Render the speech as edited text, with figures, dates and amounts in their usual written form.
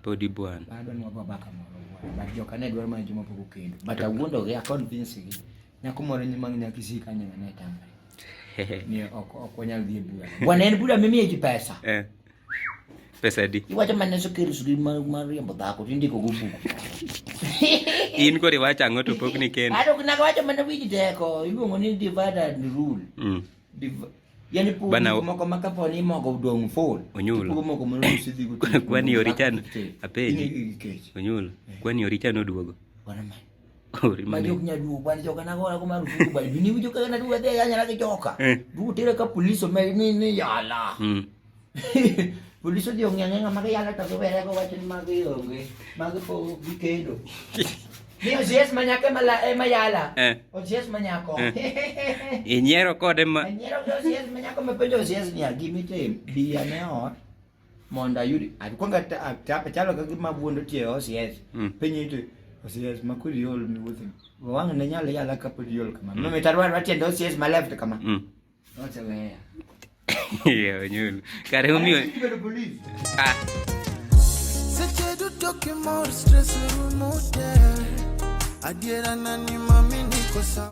Podi bwana. Bado ni wababa kamoro bwana. But joka ne dwaro mana joma pok okendo. But awuondo gi a convince gi. Nyako moro ni mang nyaki si kanyo ne tamre. Ni ok wanyal dhi e bura. Bwana en bura mimiye ji pesa. Eh. Pesa adi? Iwacho mana sokerus gi mar riembo dhako to indiko go buk. In koro iwacho ang'o to pok ni kendo? Ado kuna wacho mana wiji teko iluongo ni divide and rule. Yani pogo Bana- gik moko ma kapo ni mogo odong' full. Onyulo. Ipogo moko mondo isidhi go. Kwani Orichan apenji. In gi kech. Onyulo. Kwani Orichan oduogo? Bwana ma. Ori Ma mane. jok nyaduogo bwana joka nago go marufuku bwana. Bini winjo kaka naduogo adhi ayanyora gi joka. Eh. Duogo tera ka police ome ni yala. Police odhi ong'e ang'e ng'ama giyalo to giwere go wacho ni magi onge. Magi pok gikendo. Ni OCS manyako ema ema yala. Eh. OCS manyako. Inyiero kode ma Anyiero gi OCS manyako mapenjo OCS niya gimitim bi ane ot mondo ayudi akwongo chalo ka gima wuondo tie OCS. Penji to OCS ma koro iol miwuotho. Wang' ne nyalo yala kapod iol kama. Mami tarwar tiende OCS ma left kama. Nocheweya. Yeah, Onyulo. Kare omiyo Bedo police. Ah. Seche duto kimor stress rumo te. Adiera nani mami niko sawa.